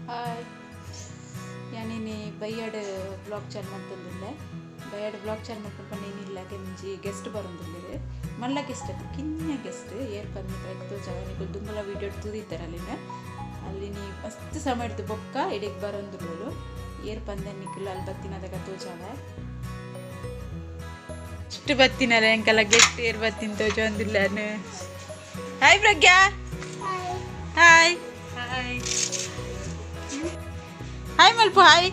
Hi ಯಾನಿನಿ ಬೈಯಡ್ blog ಚಾಲ್ ಮಂತೊಂದುಲ್ಲೆ ಬೈಯಡ್ blog ಚಾಲ್ ಮಲ್ಪುನ ಪಂಡ ಇನಿಲ್ಲಗೆ ಒಂಜಿ ಗೆಸ್ಟ್ ಬರೊಂದುಲ್ಲೆರ್ ಮಲ್ಲ ಗೆಸ್ಟ್ ಅತ್ತ್ ಕಿನ್ಯ ಗೆಸ್ಟ್ ಏರ್ ಪಂದ್ ನಿಕಲೆಗ್ ತೋಜಾವ ನಿಕುಲು ದುಂಬುಲ ವೀಡಿಯೋ ತೂದಿತ್ತರ ಅಲ್ಲಿನ ಅಲ್ಲಿನಿ ಮಸ್ತ್ ಸಮಯಡ್ದ್ ಬೊಕ್ಕ ಇಡೆಗ್ ಬರೊಂದುಲ್ಲೊಲು ಏರ್ ಪಂದ್ ನಿಕುಲು ಅಲ್ ಬತ್ತಿನದಗ ತೋಜಾವ ಇಷ್ಟು ಬತ್ತಿನಲ್ಲ ಎಂಕಲ ಗೆಸ್ಟ್ ಏರ್ ಬತ್ತಿನ ತೋಜೊಂದುಲ್ಲೆನ್. Hi Pragya. Hi hi hi ಮಲ್ಪು ಹಾಯ್.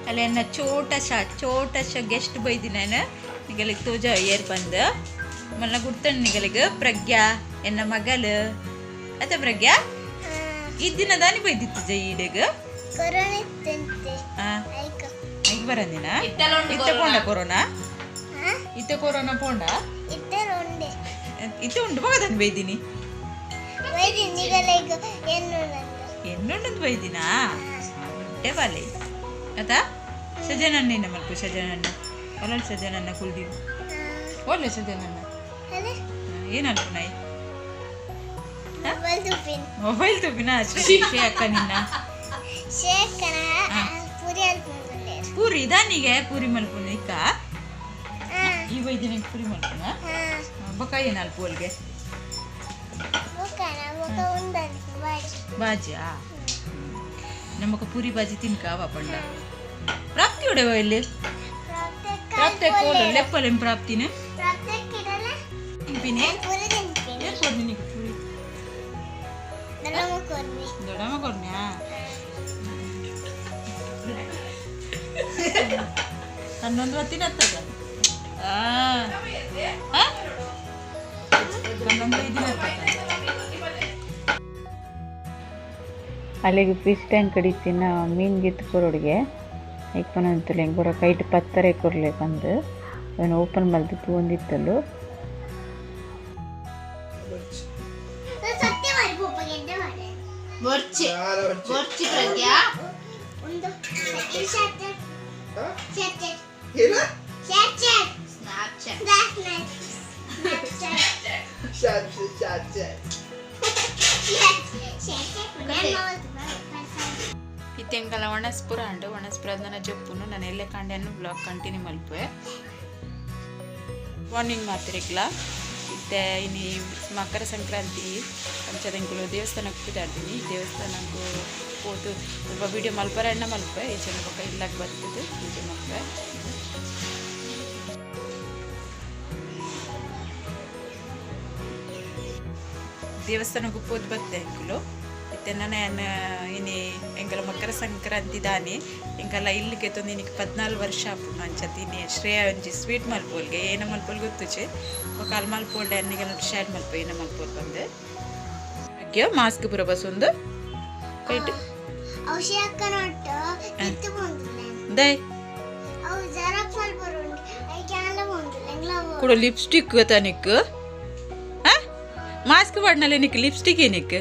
ಅಲ್ಲ ಎನ್ನ ಚೋಟ ಶಾ ಗೆಸ್ಟ್ ಬೈದಿನ ನಿಗಲಿಗೆ ತೋಜ ಏರ್ ಬಂದು ಮಲ್ಲ ಗುರ್ತಣ್ಣ ನಿಗಲಿಗೆ ಪ್ರಗ್ಯಾ ಎನ್ನ ಮಗಲು ಅತ್ತ ಪ್ರಗ್ಯಾ ಈ ದಿನ ದಾನಿ ಬೈದಿತ್ತು ಜೈ ಈಡೆಗ್ ಈಗ ಬರಂದಿನ ಇತ್ತ ಪೋಂಡ ಕೊರೋನಾ ಇತ್ತ ಕೊರೋನಾ ಪೋಂಡ ಇತ್ತ ಉಂಡು ಬಗದನ್ ಬೈದಿನಿ ಎನ್ನುಂಡು ಬೈದಿನಾ ಬಾಲೆ ಅತಾ ಸಜನಣ್ಣ ಮಲ್ಪು ಸಜನಣ್ಣ ಒಲ್ಲ ಸಜನಣ್ಣ ಕುಲ್ದಿನಿ ಒಳ್ಳೆ ಸಜನಣ್ಣ ಏನು ಅಲ್ಪು ನಾಯಿ ಮೊಬೈಲ್ ತುಪ್ಪಿನ ಶ್ರೇ ಅಕ್ಕ ನಿನ್ನ ಪೂರಿ ಇದಾನಿಗೆ ಪೂರಿ ಮಲ್ಪುನ ಇಕ್ಕ ಈ ಬೈದಿನ ಪೂರಿ ಮಲ್ಪುನ ಬೊಕ್ಕ ಏನು ಅಲ್ಪ ಒಲ್ಗೆ ಬಾಜಿಯಾ ನಮಕ ಪೂರಿ ಬಾಜಿ ತಿನ್ಕಾವ ಪಂಡ ಪ್ರಾಪ್ತಿ ಒಡೆವ ಇಲ್ಲಿ ಪ್ರಾಪ್ತಿ ಕೋಲು ಲೆಪ್ಪಲೆಂ ಪ್ರಾಪ್ತಿನ ತಿನ್ಪಿನಿ ಏನ್ ಕೊಡ್ನಿ ನಿಕ್ ಪೂರಿ ದೊಡ್ಡಮ್ಮ ಕೊಡ್ನ್ಯಾ ಹನ್ನೊಂದು ಹೊತ್ತಿನ ಹತ್ತದ ಹನ್ನೊಂದು ಐದಿನ ಹತ್ತದ. ಅಲ್ಲಿಗೆ ಫಿಶ್ ಟ್ಯಾಂಕ್ ಕಡಿತಿನ ಮೀನು ಗಿತ್ತು ಕೊರೊಡಿಗೆ ಐಕ್ ಪನೊಂತುಲೆ ಎಂಕ್ ಕೈಟ್ ಪತ್ತರೆ ಕೊರ್ಲೆ ಪಂದ್ ಅವೆನ್ ಓಪನ್ ಮಲ್ತ್ ತೂವೊಂದಿತ್ತಲು. ಇತ್ತೆಂಕಲ ಒಣಸ್ಪುರ ಅಂಡು ಒಣಸ್ಪುರ ನನ್ನ ಜಪ್ಪುನು ನಾನು ಎಲ್ಲೆ ಕಾಂಡೆಯನ್ನು ಬ್ಲಾಗ್ ಕಂಟಿನ್ಯೂ ಮಲ್ಪುವೆ. ಮಾರ್ನಿಂಗ್ ಮಾತಿರಿಕ್ಲ ಇತ್ತೆ ಇನಿ ಮಕರ ಸಂಕ್ರಾಂತಿ ಅಂಚದೆಂಕುಲು ದೇವಸ್ಥಾನಕ್ಕೆ ಪಿದಾಡ್ತೀನಿ. ದೇವಸ್ಥಾನಕ್ಕೂ ಪೋತು ಸ್ವಲ್ಪ ವೀಡಿಯೋ ಮಲ್ಪರ ಎಣ್ಣ ಮಲ್ಪೆ ಈ ಜನ ಬೊಕ್ಕ ಇಲ್ಲಾಗ ಬರ್ತದೆ ವೀಡಿಯೋ ಮಲ್ಪೆ. ದೇವಸ್ಥಾನಕ್ಕೂ ಪೋದು ಬತ್ತೆ ಎಂಕುಲು ಇತ್ತೆ ನಾನು ಇನಿ ಎಂಕಲ ಮಕರ ಸಂಕ್ರಾಂತಿ ದಾನಿ ಎಂಕಲ ಇಲ್ಲಿಗೆ ತೊಂದು ಇನಿಕ್ 14 ವರ್ಷ ಆಪುಂಡು ಅಂಚ ತಿನಿ ಶ್ರೇಯ ಒಂಜಿ ಸ್ವೀಟ್ ಮಲ್ಪೋಲ್ಗೆ ಏನ ಮಲ್ಪೋಲ್ ಗೊತ್ತುಚೆ ಬೊಕ ಅಲ್ ಮಲ್ಪೋಲ್ಡೆ ಅನ್ನಿಗೆ ಶೇರ್ ಮಲ್ಪ ಏನ ಮಲ್ಪೋಲ್ ಬಂದೆ ಮಾಸ್ಕ್ ಪೂರ ಬಸ್ಸೊಂದು ಕೈಟ್ ದೈ ಕೂಡ ಲಿಪ್ಸ್ಟಿಕ್ ಗೊತ್ತಾ ನಿಕ್ ಮಾಸ್ಕ್ ಪಾಡ್ನಲ್ಲ ನಿಕ್ ಲಿಪ್ಸ್ಟಿಕ್ ಏನಿಕ್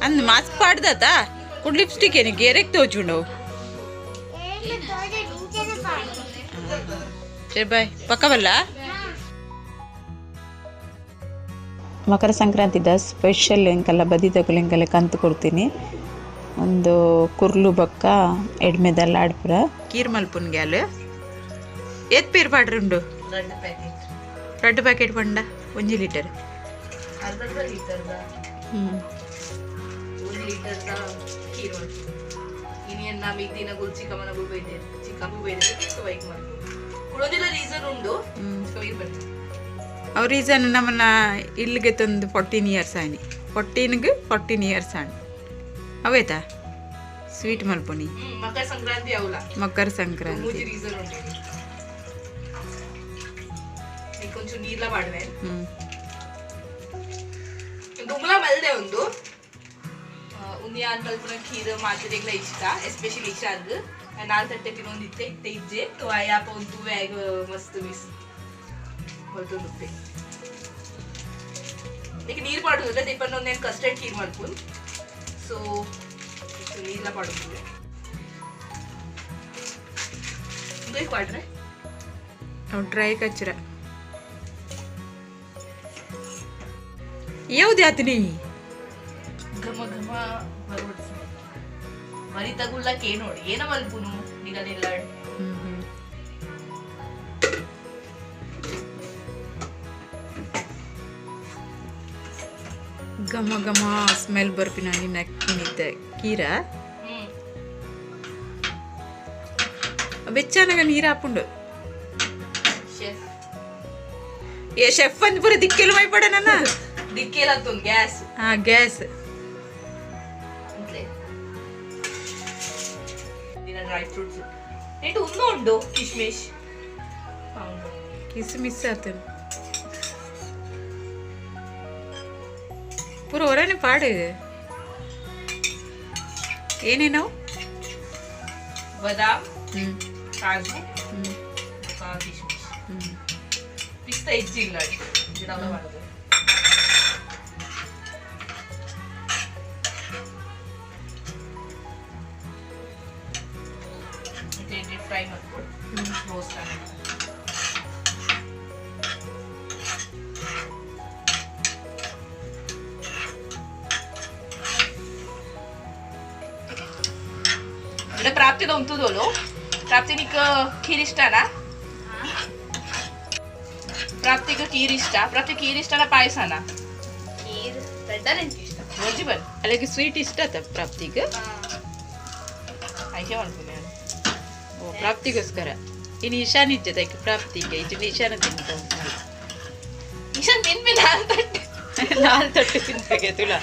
ಅಂದ್ ಮಾಸ್ಕ್ ಪಾಡ್ದತಾ ಕುಡ್ ಲಿಪ್ಸ್ಟಿಕ್ ಏನಿಕ್ ಏರೆಕ್ ತೋಚುಂಡವು ಸರಿ ಬಾಯ್ ಪಕ್ಕವಲ್ಲ. ಮಕರ ಸಂಕ್ರಾಂತಿದ ಸ್ಪೆಷಲ್ ಎಂಕಲ್ಲ ಬದಿತಕುಲು ಎಂಕಲ್ಲ ಕಂತು ಕೊಡ್ತೀನಿ ಒಂದು ಕುರ್ಲು ಬೊಕ್ಕ ಎಡ್ಮೆದಲ್ಲ ಆಡ್ಪುರ ಕೀರ್ ಮಲ್ಪುನ್ಗೆ ಅಲ್ಲ ಏತ್ ಪೇರ್ ಪಾಡ್ರುಂಡು ರಡ್ಡು ಪ್ಯಾಕೆಟ್ ಪಂಡ 1 ಲೀಟರ್ ಅವ್ ರೀಸನ್ ನಮ್ಮನ್ನ ಇಲ್ಲಿಗೆ ತಂದು 14 ಇಯರ್ಸ್ ಆಯ್ನಿ 14ಗೆ 14 ಇಯರ್ಸ್ ಆಣ್ ಅವೇತಾ ಸ್ವೀಟ್ ಮಲ್ಪುನಿ ಮಕರ ಸಂಕ್ರಾಂತಿ ಅವಲ ಮಕರ ಸಂಕ್ರಾಂತಿ ರೀಸನ್ ಉಂಟು కొంచెం ನೀರ್ಲ ಪಾಡುವೆ ದುಂಬುಲ ಮಲ್ದೆ ಒಂದು ಉಂದು ಯಾನ್ ಮಲ್ಪುನ ಖೀರ್ ಮಾತೆರೆಗ್ಲ ಇಷ್ಟ ಎಸ್ಪೆಷಲಿ ಇಶಾಗ್ ನಾಲ್ ತಟ್ಟೆ ತಿನ್ನೊಂದಿತ್ತೆ ಇತ್ತೆ ಇಜ್ಜೆ ತೋ ಆಯಾಪ ಒಂದು ವ್ಯಾಗ್ ಮಸ್ತ್ ಮಿಸ್ ಮಲ್ತೊಂದುಪ್ಪೆ ಈಗ ನೀರು ಪಾಡುದಿಲ್ಲ ದೀಪನ್ನ ಒಂದು ನಾನು ಕಸ್ಟರ್ಡ್ ಖೀರ್ ಮಲ್ಪುನ್ ಸೊ ನೀರ್ಲ ಪಾಡುದಿಲ್ಲ ಡ್ರೈ ಕಚ್ರ ಯಾವ್ದು ಆತನಿ ಘಮ ಘಮ ಬರೋಡ್ ಮರಿ ತಗುಲ್ಲಕ್ಕೆ ನೋಡಿ ಏನ ಮಲ್ಪುನು ನಿಗಲಿಲ್ಲ. ಘಮ ಘಮ ಸ್ಮೆಲ್ ಬರ್ಪಿನ ನಿನ್ನ ನಿತ್ತ ಕೀರ. ಬೆಚ್ಚಾನಗ ನೀರು ಹಾಪುಂಡು. ಶೆಫ್. ಏ ಶೆಫ್ ಅಂದ್ ಪೂರ ದಿಕ್ಕೆಲು ಮೈಪಡನ. ದಿಕ್ಕೆಲ್ಲ ಗ್ಯಾಸ್. ಹಾ ಗ್ಯಾಸ್. ಡ್ರೈ ಫ್ರೂಟ್ಸ್ ಇಟ್ಟು ಉಂದು ಉಂಡು ಕಿಶ್ಮಿಶ್. ಕಿಸ್ಮಿಸ್ ಆತನು ಪೂರ ಹೊರನೆ ಪಾಡು ಏನೇನವು? ಬಾದಾಮ್, ಕಾಜು, ಕಿಶ್ಮಿಶ್, ಪಿಸ್ತಾ ಹೆಚ್ಚಿಲ್ಲ ಗಿಡ ಮಾಡೋದು. ಮತ್ತೆ ಫ್ರೈ ಮಾಡ್ಕೊಡು ರೋಸ್ಟ್ ಆಗಿ. అంటే ಪ್ರಾಪ್ತಿದ ಉಂತುದೋಲು. ಪ್ರಾಪ್ತಿ, ನಿಕ್ ಖೀರ್ ಇಷ್ಟನಾ? ಪ್ರಾಪ್ತಿಗೆ ಖೀರ್ ಇಷ್ಟ. ಪ್ರಾಪ್ತಿ, ಖೀರ್ ಇಷ್ಟನಾ ಪಾಯಸನಾ? ಖೀರ್ ದಡ್ಡ ಇಷ್ಟ. ಒಂಜಿ ಬನ್ ಅಲ್ಲಿಗೆ ಸ್ವೀಟ್ ಇಷ್ಟ ಆತ ಪ್ರಾಪ್ತಿಗೆ. ಆಯ್ಕೆ ಮಾಡ್ತೀನಿ. ಓ, ಪ್ರಾಪ್ತಿಗೋಸ್ಕರ ಇನ್ನು ಈಶಾನ್ ಇಜ್ಜದಕ್ಕೆ ಪ್ರಾಪ್ತಿಗೆ ಇದು ಈಶಾನ ತಿಂತ. ಈಶಾನ್ ತಿನ್ಪಿ ನಾಲ್ ತಟ್ಟೆ. ನಾಲ್ ತಟ್ಟೆ ತಿಂತಾಗೆ ತುಳ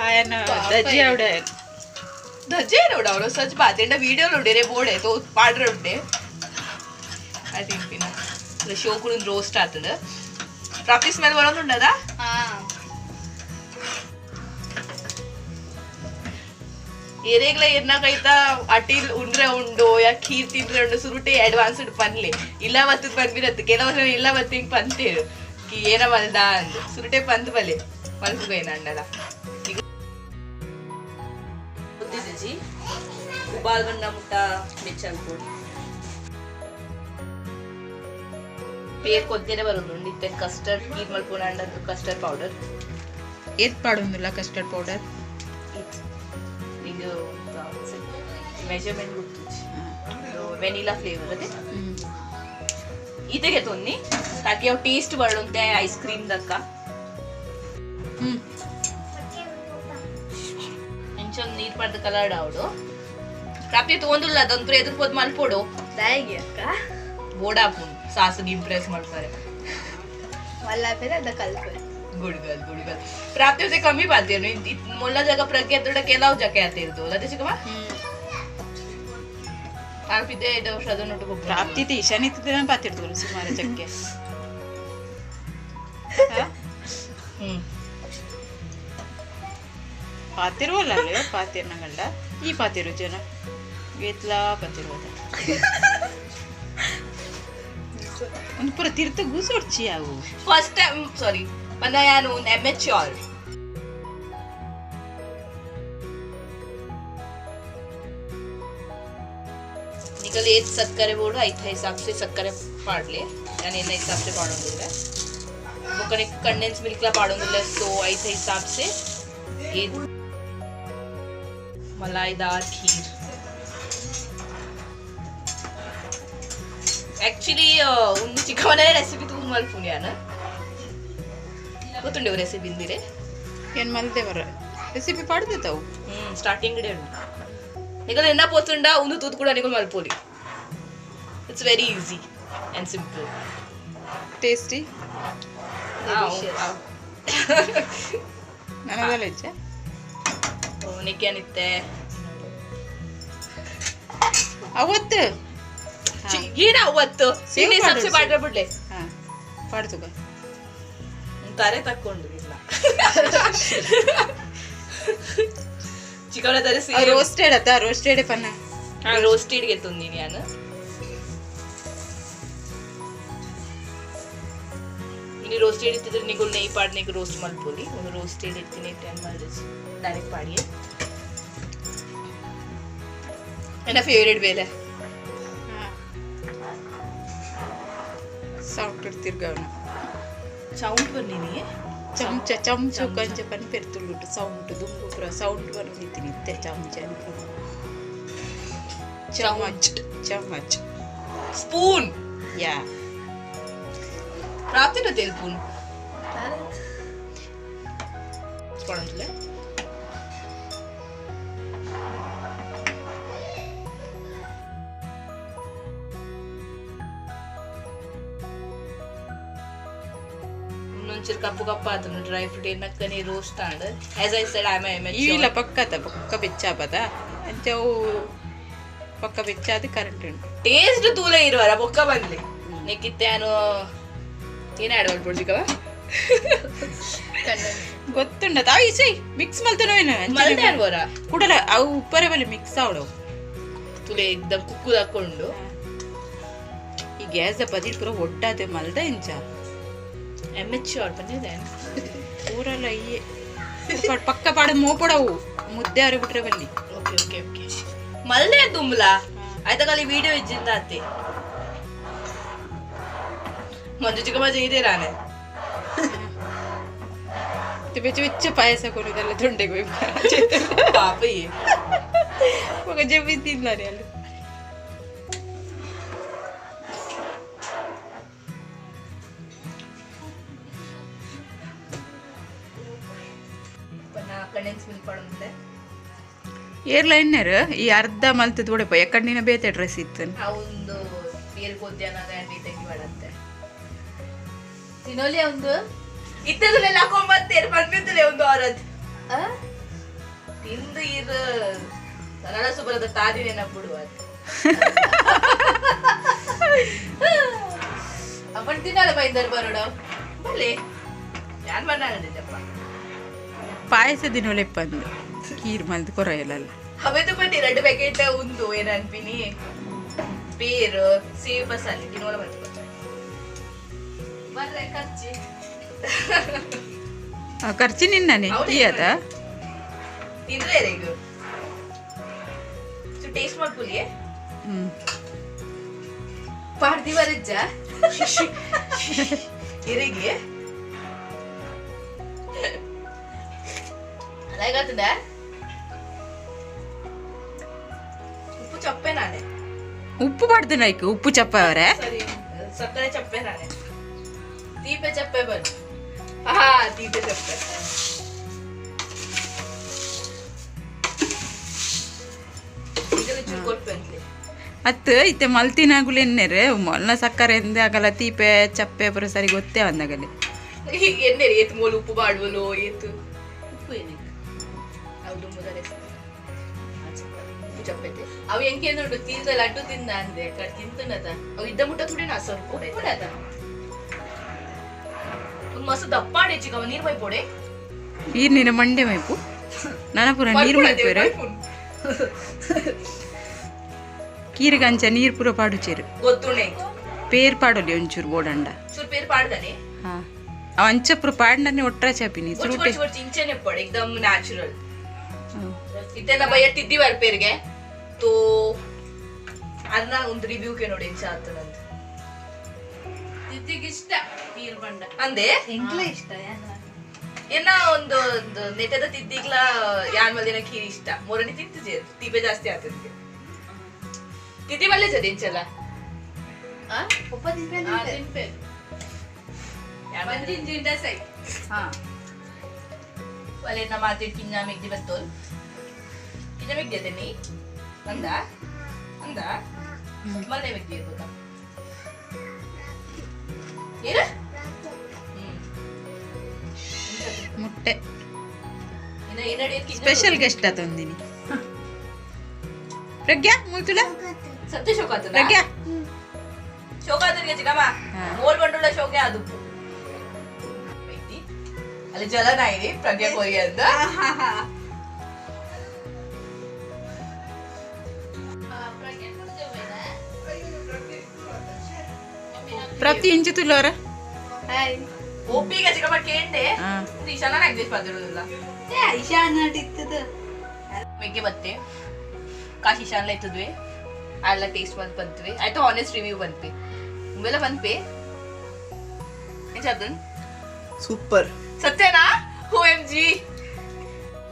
ಆಯನ ದಜ್ಜಿ ಅವಡ. धजे उडावलो सच बातेंडा व्हिडिओ उडे रे बोर्ड आहे तो पाडरे उड्डे ಅದು ತಿನ್ಪಿನ ಶೋ ಕೂಡ ರೋಸ್ಟ್ ಆತದ. ಪ್ರಾಪ್ತಿ, ಸ್ಮೆಲ್ ಬರೋದುಂಡದಾ? ಏರೇಗ್ಲ ಎನ್ನ ಕೈತ ಅಟಿಲ್ ಉಂಡ್ರೆ ಉಂಡು ಯಾ ಖೀರ್ ತಿಂದ್ರೆ ಉಂಡು ಸುರುಟೆ ಅಡ್ವಾನ್ಸ್ಡ್ ಪನ್ಲೆ ಇಲ್ಲ ಬತ್ತದ ಪನ್ಬಿರತ್ತು. ಕೆಲವು ಇಲ್ಲ ಬತ್ತ ಹಿಂಗ್ ಪಂತೇರು ಕಿ ಏನ ಮಲ್ದ ಅಂದು ಸುರುಟೆ ಪಂತ್ ಬಲೆ ಮಲ್ಪುಗೈನ ಅಣ್ಣಲ ಜಿ ಉಬಾಲ್ ಬಂದ ಮುಟ್ಟ ಬೆಚ್ಚಲ್ಪೊಡು ಪೇರ್ ಕೊದ್ದೆನೆ ಬರೋದು ಇತ್ತೆ. ಕಸ್ಟರ್ಡ್ ಕೀರ್ ಮಲ್ಪುನ ಕಸ್ಟರ್ಡ್ ಪೌಡರ್. ಏತ್ ಪಾಡೊಂದುಲ್ಲ ಕಸ್ಟರ್ಡ್ ಪೌಡರ್? ಇದು ಮೆಜರ್ಮೆಂಟ್ ಗೊತ್ತುಜ್ಜಿ. ವೆನಿಲಾ ಫ್ಲೇವರ್ ಅದೇ ಇದಕ್ಕೆ ತೊನ್ನಿ ತಾಕಿ ಅವು ಟೇಸ್ಟ್ ಬರಳುಂತೆ ಐಸ್ ಕ್ರೀಮ್ ದಕ್ಕ. ಇಂಚೊಂದು ನೀರು ಪಡ್ದು ಕಲರ್ಡ್ ಆವಡು. ಪ್ರಾಪ್ತಿ ತಗೊಂದುಲ್ಲ ಅದೊಂದು ಎದುರು ಪೋದ್ ಮಲ್ಪೊಡು. ದಾಯಿಗೆ ಅಕ್ಕ? ಬೋಡಾಪುಂಡು ಸಾಸುಗೆ ಇಂಪ್ರೆಸ್ ಮಾಡ್ತಾರೆ. ಮಲ್ಲಾಪೇರೆ ಅದ ಕಲ್ಪೆ. Good girl, good girl. Prapti ಜೊತೆ ಕಮ್ಮಿ ಬಾತೇನು ಮೊಲ್ಲ ಜಾಗ ಪ್ರಜ್ಞೆ ತೋಡ ಕೆಲವು ಜಾಗ ಆತಿರ್ದು ಅದೇ ಚಿಕ್ಕಮ್ಮ ಆರ್ಪಿದ್ದೆ ಇದು ಶ್ರದ್ಧೆ. ಪ್ರಾಪ್ತಿ ಈಶಾನ್ ಇತ್ತಿದ್ದ ಪಾತಿರ್ದು ಸುಮಾರು ಚಕ್ಕೆ. ಪಾತಿರುವಲ್ಲ ಪಾತಿರ್ನಗಂಡ ಈ ಪಾತಿರು ಜನ ಏತ್ಲಾ ಪಾತಿರುವದ ಒಂದು ಪೂರ ತಿರ್ತ ಗೂಸೊಡ್ಚಿ ಅವು. ಫಸ್ಟ್ ಟೈಮ್ ಸಾರಿ ಪಂಡ ಯಾನು ಎಮೆಚ್ಯೂರ್ निकल एक ಸಕ್ಕರೆ ಬೋಡು ಐತ हिसाब से ಸಕ್ಕರೆ ಪಾಡ್ಲೆ. ನಾನು ಏನ हिसाब से ಪಾಡೊಂದಿಲ್ಲ ಬೊಕ್ಕನೆ ಕಂಡೆನ್ಸ್ ಮಿಲ್ಕ್ ಲ ಪಾಡೊಂದಿಲ್ಲ. ಸೊ ಐತ हिसाब से ಮಲಾಯ್ದಾರ್ ಖೀರ್. ಆಕ್ಚುಲಿ ಒಂದು ಚಿಕ್ಕವನೇ ರೆಸಿಪಿ ತೂದು ಮಲ್ಪುನಿ ಯಾನ ಗೊತ್ತುಂಡೆ ರೆಸಿಪಿ ಇಂದಿರೆ. ಏನು ಮಲ್ದೆ ಬರ ರೆಸಿಪಿ ಪಾಡ್ದೆ ತಾವು. ಸ್ಟಾರ್ಟಿಂಗ್ ಇಡೆ ಉಂಟು ನಿಗಲ್ ಎನ್ನ ಪೋತುಂಡ ಒಂದು ತೂತು ಕೂಡ ನಿಗಲ್ ಮಲ್ಪೋಲಿ. It's very easy and simple. Tasty. ನನಗಲ್ಲ ಹೆಚ್ಚ. ನಿಕ್ಕೇನಿತ್ತೆ? ಅವತ್ತು ಏನ ಅವತ್ತು ಸೇವ್ ಸಬ್ಸಿ ಪಾಡೋಡು. ಪಾಡ್ರೆ ಬಿಡ್ಲೆ. ಹಾ ಪಾಡ್ತುಗ. ತಾರೆ ತಕ್ಕೊಂಡು ಇಲ್ಲ ಚಿಕ್ಕವನ ತಾರೆ. ರೋಸ್ಟೆಡ್ ಅತ್ತ ರೋಸ್ಟೆಡ್ ಪನ್ನ. ರೋಸ್ಟೆಡ್ ಗೆ ತಂದೀನಿ ನಾನು. ಇನ್ನು ರೋಸ್ಟೆಡ್ ಇತ್ತಿದ್ರೆ ನಿಗುಲ್ ನೆಯ್ ಪಾಡ್ನೆಗ್ ರೋಸ್ಟ್ ಮಲ್ಪೊಲಿ. ಒಂದು ರೋಸ್ಟೆಡ್ ಇತ್ತಿನಿ ಟೆನ್ ಮಲ್ದಿಸ್ ಡೈರೆಕ್ಟ್ ಪಾಡಿಯೆ ನನ್ನ ಫೇವ್ರೇಟ್ ಬೇಲೆ. ಸಾಫ್ಟ್ ತಿರ್ಗವನ. ಸೌಂಡ್ ಬಂದಿನಿ. ಚಮಚ ಚಮಚ ಕಂಚ ಪನ್ಪೆರ್ ತುಳುಟು ಸೌಂಟ್ ದುಂಬು ಪೂರ ಸೌಂಟ್ ಬರೊಂದಿತ್ತಿನಿ ಇತ್ತೆ ಚಮಚ ಚಮಚ್ ಚಮಚ್ ಸ್ಪೂನ್ ಯಾ ಪ್ರಾಪ್ತಿನ ತೆಲ್ಪುನ್ ಕೊಡಂತಲೆ ಒಂಚೂರು ಕಪ್ಪು ಕಪ್ಪು ಆತನು ಡ್ರೈ ಫ್ರೂಟ್ ಏನಕ್ಕನೆ roast and as I said I am ಇಲ್ಲ ಪಕ್ಕದ ಪಕ್ಕ ಬೆಚ್ಚಾಪದ ಅಂಚವು ಪಕ್ಕ ಬೆಚ್ಚಾದ ಕರೆಂಟ್ ಉಂಟು ಟೇಸ್ಟ್ ತೂಲೆ ಇರುವರ ಬೊಕ್ಕ ಬಂದ್ಲಿ ನೆಕ್ಕಿತ್ತೆ ಏನು ಆ್ಯಡ್ ಮಾಡ್ಬೋದು ಚಿಕ್ಕವ ಗೊತ್ತುಂಡ ತಾವು ಇಸೈ ಮಿಕ್ಸ್ ಮಲ್ತನೋ ಏನು ಮಲ್ದೆ ಅನ್ಬೋರ ಕುಡಲ ಅವು ಉಪ್ಪರೆ ಬಲೆ ಮಿಕ್ಸ್ ಆವಡು ತುಲೆ ಎಕ್ದಮ್ ಕುಕ್ಕು ಹಾಕೊಂಡು ಈ ಗ್ಯಾಸ್ ಬದಿಲ್ ಪೂರ ಒಡ್ಡಾದೆ ಮಲ್ದ ಇಂಚ ಎಮ್ ಎಚ್ ಆರ್ ಬಂದಿದೆ ಪೂರಲ್ಲ ಈ ಪಕ್ಕ ಪಾಡ ಮೋಪಡವು ಮುದ್ದೆ ಅರೆ ಬಿಟ್ರೆ ಬಲ್ಲಿ ಓಕೆ ಓಕೆ ಓಕೆ ಮಲ್ದೆ ದುಮ್ಲ ಆಯ್ತಾ ಖಾಲಿ ವಿಡಿಯೋ ಇಜ್ಜಿಂದ ಅತ್ತೆ ಮಂಜು ಚಿಕ್ಕ ಮಜೆ ಇದೆ ರಾನೆ ಬೆಚ್ಚ ಬೆಚ್ಚ ಪಾಯಸ ಕೊಡುದಲ್ಲ ತೊಂಡೆಗೆ ಪಾಪ ಮಗ ಜಮ್ಮಿದ್ದಿಲ್ಲ ಅಲ್ಲಿ ಕಂಡೆನ್ಸ್ ಮಿಲ್ಕ್ ಪಡಂತೆ ಏರ್ಲೈನರ್ ಈ ಅರ್ಧ ಮಲ್ತದ ಉಡೆಪ ಎಕ್ಕಡಿನ ಬೇತೆ ಡ್ರೆಸ್ ಇತ್ತು ಆ ಒಂದು ಬೇರೆ ಗೊದ್ಯಾನ ತೆಗಿ ಮಾಡಂತೆ ತಿನ್ನೋಲಿ ಒಂದು ಇತ್ತದಲ್ಲೆಲ್ಲ ಹಾಕೊಂಬತ್ತೇರು ಬಂದಿದ್ದಲೆ ಒಂದು ಅವರದ್ದು ತಿಂದು ಇರು ಸರಳ ಸುಬರದ ತಾದಿ ನೆನಪಿಡುವ ಅವನ್ ತಿನ್ನಲ್ಲ ಬೈಂದರ್ ಬರೋಡ ಬಲೆ ಯಾನ್ ಬಣ್ಣ ಪಾಯಸ ದಿನೊಲೆಪ್ಪ ಅಂದು ಕೀರ್ ಮಲ್ದು ಕೊರಯಲ್ಲ ಅವೆದು ಬನ್ನಿ ಎರಡು ಪ್ಯಾಕೆಟ್ ಉಂದು ಏನನ್ಪಿನಿ ಪೇರು ಸೇವ್ ಮಸಾಲೆ ತಿನ್ನೋಲ ಬಂತು ಬರ್ರೆ ಖರ್ಚಿ ಖರ್ಚು ನಿನ್ನನೆ ಅದ ತಿಂದ್ರೆ ಈಗ ಟೇಸ್ಟ್ ಮಾಡ್ಕೊಲಿಯೇ ಹ್ಮ್ ಪಾಡ್ದಿ ಬರಜ್ಜ ಇರಿಗೆ అలాగవుతుందా ಉಪ್ಪು ಚಪ್ಪೆ ನಾನೇ ಉಪ್ಪು ಪಾಡ್ದು ನಾಯ್ಕು ಉಪ್ಪು ಚಪ್ಪೆ ಅವರೇ ಸರಿ ಸಕ್ಕರೆ ಚಪ್ಪೆ ನಾನೇ ತೀಪೆ ಚಪ್ಪೆ ಬರ್ ಹಾ ತೀಪೆ ಚಪ್ಪೆ ಅತ್ತು ಇತ್ತೆ ಮಲ್ತಿನಾಗುಲು ಎನ್ನೆರೆ ಮೊಲ್ಲ ಸಕ್ಕರೆ ಎಂದೆ ಆಗಲ್ಲ ತೀಪೆ ಚಪ್ಪೆ ಪೂರ ಸರಿ ಗೊತ್ತೇ ಅಂದಾಗಲೆ ಎನ್ನೆರೆ ಏತು ಮೋಲು ಉಪ್ಪು ಬಾಡುವಲು ಏತು ಉಪ್ಪು ಏನಕ್ಕೆ ಅವು ದುಮ್ಮುದರೆ ಉಪ್ಪು ಚಪ್ಪೆತೆ ಅವು ಎಂಕೇನುಂಡು ತೀರ್ದ ಲಡ್ಡು ತಿಂದ ಅಂದೆ ತಿಂತುನದ ಅವು ಇದ್ದ ಮುಟ್ಟ ತುಡೆ ನಾ ಸ್ವಲ್ಪ ಉಪ್ಪುನದ ಒಂದು ಮಸ್ತ್ ದಪ್ಪ ಆಡೆ ಚಿಕ್ಕವ ನೀರು ಮೈಪೋಡೆ ನೀರು ನಿನ್ನ ಮಂಡೆ ಮೈಪು ನನ ಪೂರ ನೀರು ಮೈಪೇರು ಕೀರಿಗಂಚ ನೀರು ಪೂರ ಪಾಡುಚೇರು ಗೊತ್ತುಣೆ ಪೇರ್ ಪಾಡೋಲಿ ಒಂಚೂರು ಬೋಡಂಡ ಚೂರು ಪೇರು ಪಾಡ್ದಾನೆ ಹಾ ಅವ ಅಂಚ ಪೂರ ಪಾಡ್ನೇ ಒಟ್ರ ಚಾಪಿನಿ ಒಚ್ಚು ಒಚ್ಚು ಇಂಚೆನೆ ಪಡೆ ಎಕ್ದಮ್ ನ್ಯಾಚುರಲ್ ಇತ್ತೆಲ್ಲ ಭಯ ತಿದ್ದಿ ಬರ್ಪೇರಿಗೆ ತೋ ಅದನ್ನ ಒಂದು ರಿವ್ಯೂಗೆ ನೋಡಿ ಇಂಚ ಆತನಂತ ತಿದ್ದಿಗೆ ಇಷ್ಟ ನೀರು ಬಂಡ ಅಂದೆ ಎಂಕ್ಲ ಇಷ್ಟ ಏನ ಒಂದು ಒಂದು ನೆಟದ ತಿದ್ದಿಗ್ಲ ಯಾನ್ ಮಲ್ದಿನ ಖೀರ್ ಇಷ್ಟ ಮೊರನಿ ತಿಂತು ತೀಪೆ ಜಾಸ್ತಿ ಆಗ್ತದೆ ತಿದ್ದಿ ಮಲ್ಲೆ ಜದ ಇಂಚಲ್ಲ ತಿನ್ಪೆ ಮಂಜಿಂಜಿಂಡ ಸೈ ಹಾ ಒಲೆ ನಮ್ಮ ಮಾತಿಡ್ ಕಿಂಜ ಮೆಗ್ದಿ ಬಸ್ತೋಲ್ ಕಿಂಜ ಮೆಗ್ದಿ ಅದೇ ನೀ ಅಂದ ಅಂದ ಮಲ್ಲೆ ಮೆಗ್ದಿ ಇರ್ಬೋದ ಏನ ಮುಟ್ಟೆ ಸ್ಪೆಷಲ್ ಗೆಸ್ಟ್ ಆತೊಂದಿನಿ ಪ್ರಜ್ಞಾ ಮುಲ್ತುಲ ಸತ್ಯ ಶೋಕ ಆತದ ಪ್ರಜ್ಞಾ ಶೋಕ ಆತನಿಗೆ ಚಿಕ್ಕಮ್ಮ ಮೋಲ್ ಬಂಡುಳ ಶೋಕೆ ಅದು ಅಲ್ಲಿ ಜಲನ ಇದೆ ಪ್ರಜ್ಞಾ ಕೋರಿ ಅಂತ ಪ್ರಾಪ್ತಿ ಇಂಚು ತುಲೋರ ಒಪ್ಪಿಗೆ ಚಿಕ್ಕಮ್ಮ ಕೇಂಡೆ ಈಶಾನ ನಾಗ್ದೇಶ್ ಬಂದಿರೋದಿಲ್ಲ ಇಶಾನ ಇತ್ತದ ಮೆಗ್ಗೆ ಬತ್ತೆ ಕಾಶ್ ಇಶಾನ್ಲ ಇತ್ತದ್ವಿ ಅಲ್ಲ ಟೇಸ್ಟ್ ಬಂದು ಬಂತ್ವಿ ಆಯ್ತು ಆನೆಸ್ಟ್ ರಿವ್ಯೂ ಬಂದ್ವಿ ಉಮ್ಮೆಲ್ಲ ಬಂದ್ವಿ ಏನ್ ಚಾದನ್ ಸೂಪರ್ ಸತ್ಯನಾ OMG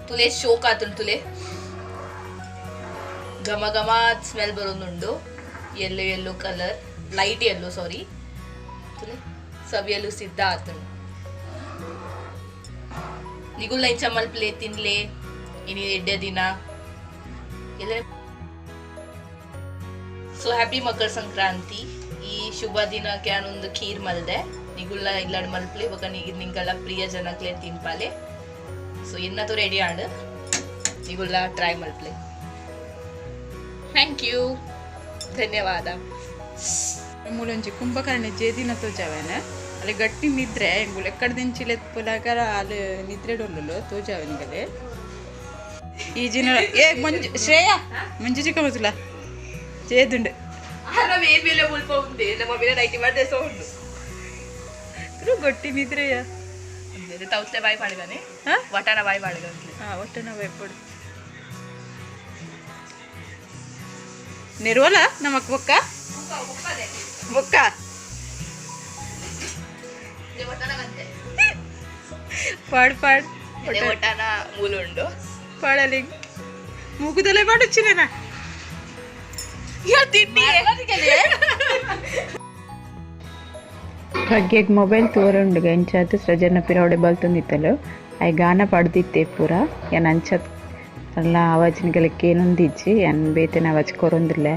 ತುಲೆ ಶೋಕ್ ಆತುಂಡು ತುಲೆ ಘಮ ಘಮ ಸ್ಮೆಲ್ ಬರೋದುಂಡು yellow yellow colour light yellow sorry ತುಲೆ ಸವಿಯಲು ಸಿದ್ಧ ಆತುಂಡು ನಿಗುಲ್ಲ ಇಂಚ ಮಲ್ಪ್ಲೆ ತಿನ್ಲೆ ಇನಿ ಎಡ್ಡೆ ದಿನ ಎಲ್ಲ ಸೊ ಹ್ಯಾಪಿ ಮಕರ ಸಂಕ್ರಾಂತಿ ಈ ಶುಭ ದಿನಕ್ಕೆ ಒಂದು ಖೀರ್ ಮಲ್ದೆ ನಿಗುಲ್ಲ ಇಲ್ಲಾಡ್ ಮಲ್ಪ್ಲೆ ಬೊಕ ನಿಂಗೆಲ್ಲ ಪ್ರಿಯ ಜನಕ್ಲೆ ತಿನ್ಪಾಲೆ ಸೊ ಇನ್ನತು ರೆಡಿ ಆಂಡ್ ನಿಗುಲ್ಲ ಟ್ರೈ ಮಲ್ಪ್ಲೆ thank you ಧನ್ಯವಾದ ಮೂಲೊಂಜಿ ಕುಂಭಕರ್ಣಿ ಜೇದಿನ ತೋಜಾವೇನ ಅಲ್ಲಿ ಗಟ್ಟಿ ನಿದ್ರೆ ಎಂಗುಲು ಎಕ್ಕಡ ದಿಂಚಿಲೆ ಪುಲಾಗ ಅಲ್ಲಿ ನಿದ್ರೆ ಡೊಲ್ಲುಲು ತೋಜಾವೆನಿಗಲೆ ಈ ಜಿನ ಏ ಮಂಜು ಶ್ರೇಯಾ ಮಂಜು ಚಿಕ್ಕ ಮಸುಲ ಜೇದುಂಡು ಗಟ್ಟಿ ನಿದ್ರೆಯ ತೌತ್ಲೆ ಬಾಯಿ ಪಾಡ್ಗಾನೆ ವಟಾಣ ಬಾಯಿ ಪಾಡ್ಗಂತ್ಲೆ ಹಾಂ ಒಟ್ಟಣ ಬಾಯಿ ಪಡು ನೆರವಲ ನಮಕ್ ಬೊಕ್ಕ ಬೊಕ್ಕ ಪಾಡ್ ಪಾಡ್ ವಟಾಣ ಮೂಲುಂಡು ಪಾಡಲಿ ಮೂಗುದಲ್ಲೇ ಪಾಡೊಚ್ಚಿನ ಪ್ರಗ್ಯೆಗ್ ಮೊಬೈಲ್ ತೂವರುಂಡು ಇಂಚಾತ್ ಸೃಜನ ಪಿರವಡೆ ಬಲ್ತೊಂದಿತ್ತಲು I ಗಾನ ಪಾಡ್ದಿತ್ತೆ ಪೂರ ಯಾನ್ ಅಂಚತ್ ಅಲ್ಲ ಆವಾಜಿನಗಲಕ್ಕೆ ಏನೊಂದಿಜ್ಜಿ ಯಾನ್ ಬೇತೆನ ಆವಾಜ್ ಕೊರೊಂದಿಲ್ಲ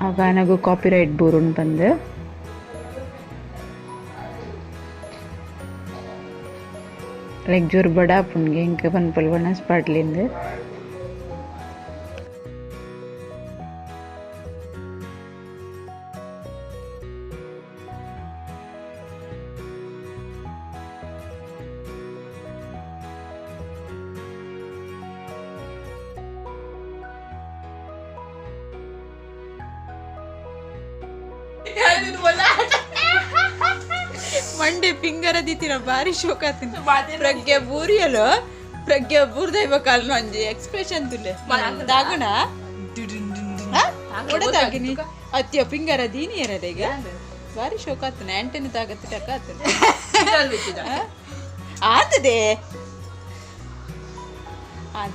ಆ ಗಾನಗು ಕಾಪಿರೈಟ್ ಬೂರುಂಡು ಬಂದು ಲೈಕ್ ಜೋರು ಬಡ ಆಪುಂಡ್ಗೆ ಇಂಕ ಪನ್ಪಲ್ ವನಸ್ ಪಾಡ್ಲಿಂದು ಮಂಡೆ ಪಿಂಗರ ದಿತ್ತಿನ ಬಾರಿ ಶೋಕ ಆತಿನ ಪ್ರಜ್ಞೆ ಬೂರಿಯಲು ಪ್ರಜ್ಞೆ ಬೂರ್ದೈವ ಕಾಲ್ನ ಒಂಜಿ ಎಕ್ಸ್ಪ್ರೆಷನ್ ತುಲೆ ದಾಗಣ ಒಡದಾಗಿನಿ ಅತ್ಯ ಪಿಂಗರ ದೀನಿ ಈಗ ಬಾರಿ ಶೋಕ ಆತನ ಆಂಟೆನಿ ತಾಗತ್ತ ಟಕ ಆತನ ಆತದೆ ಆತ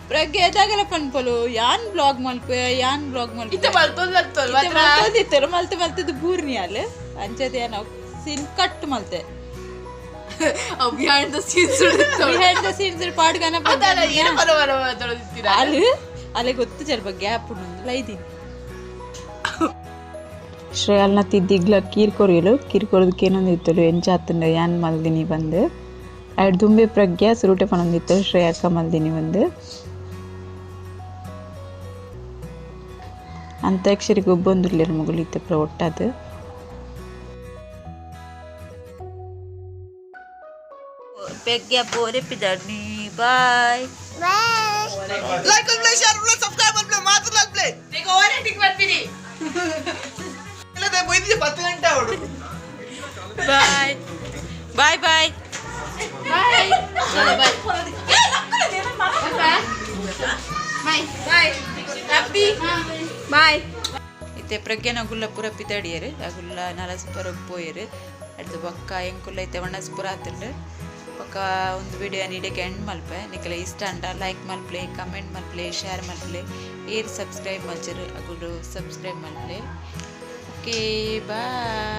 ಪ್ರಜ್ಞೆ ದಾಗಲ ಪನ್ಪಲು ಯಾನ್ ಬ್ಲಾಗ್ ಮಲ್ಪೆ ಯಾನ್ ಬ್ಲಾಗ್ ಮಲ್ಪೆ ಇತ್ತೆ ಮಲ್ತೊಂದು ಮಲ್ತೊಂದಿತ್ತರು ಮಲ್ತೆ ಮಲ್ತದ್ದು ಬೂರ್ನಿ ಅಲ್ಲ ಅಂಚದೆ ನಾವು ಸೀನ್ ಕಟ್ ಮಲ್ತೆ behind the scenes behind the scenes ಪಾಡ್ಗಾನ ಏನು ಪರ ಅಲ್ಲಿ ಅಲ್ಲೇ ಗೊತ್ತು ಸ್ವಲ್ಪ ಗ್ಯಾಪ್ ಉಂಡು ಲೈದಿನಿ ಶ್ರೇಯಾಲ್ನ ತಿದ್ದಿಗ್ಲ ಕೀರ್ ಕೊರಿಯಲು ಕೀರ್ ಕೊರೋದಕ್ಕೆ ಏನೊಂದಿತ್ತಲು ಎಂಚಾತುಂಡು ಯಾನ್ ಮಲ್ದಿನಿ ಬಂದು ಐಡ್ ದುಂಬೆ ಪ್ರಜ್ಞಾ ಸುರುಟೆ ಪನೊಂದಿತ್ತು ಶ್ರೇಯಕ್ಕ ಮಲ್ದಿನಿ ಬಂದು ಅಂತಾಕ್ಷರಿ ಗೊಬ್ಬೊಂದುಲ್ಲೆರ್ ಮೊಗುಲು ಇತ್ತೆ ಪೂರ ಒಟ್ಟಾದ್ ಪ್ರಜ್ಞಾ ಪೋರೆ ಪಿದಾಡ್ನಿ bye like play share play subscribe play ಮಾತ್ರ ಪ್ಲೇ ಈಗ ಓವರ್ ಆಕ್ಟಿಂಗ್ ಮಾಡ್ತೀನಿ ಇಲ್ಲದೆ ಮೊಯ್ದಿಗೆ 10 ಗಂಟೆ ಅವಳು bye bye bye bye bye happy bye ಇತ್ತೆ ಪ್ರಜ್ಞಾನ ಗುಲ್ಲ ಪೂರ ಪಿದಾಡಿಯರು ಅಗುಲ್ಲ ನಲಸ್ಪುರಗ್ ಪೋಯರು ಅಡ್ದು ಬೊಕ್ಕ ಎಂಕುಲ್ಲ ಇತ್ತೆ ವಣಸ್ಪುರ ಆತುಂಡು ಬೊಕ್ಕ ಒಂದು ವಿಡಿಯೋ ಇಡಕ್ಕೆ ಎಂಡ್ ಮಲ್ಪೆ ನಿಕಲ ಇಷ್ಟ ಅಂಡ ಲೈಕ್ ಮಲ್ಪ್ಲೆ ಕಮೆಂಟ್ ಮಲ್ಪ್ಲೆ ಶೇರ್ ಮಲ್ಪ್ಲೆ ಏರ್ ಸಬ್ಸ್ಕ್ರೈಬ್ ಮಲ್ಚರು ಅಗುಲು ಸಬ್ಸ್ಕ್ರೈಬ್ ಮಲ್ಪ್ಲೆ ಓಕೆ ಬಾಯ್.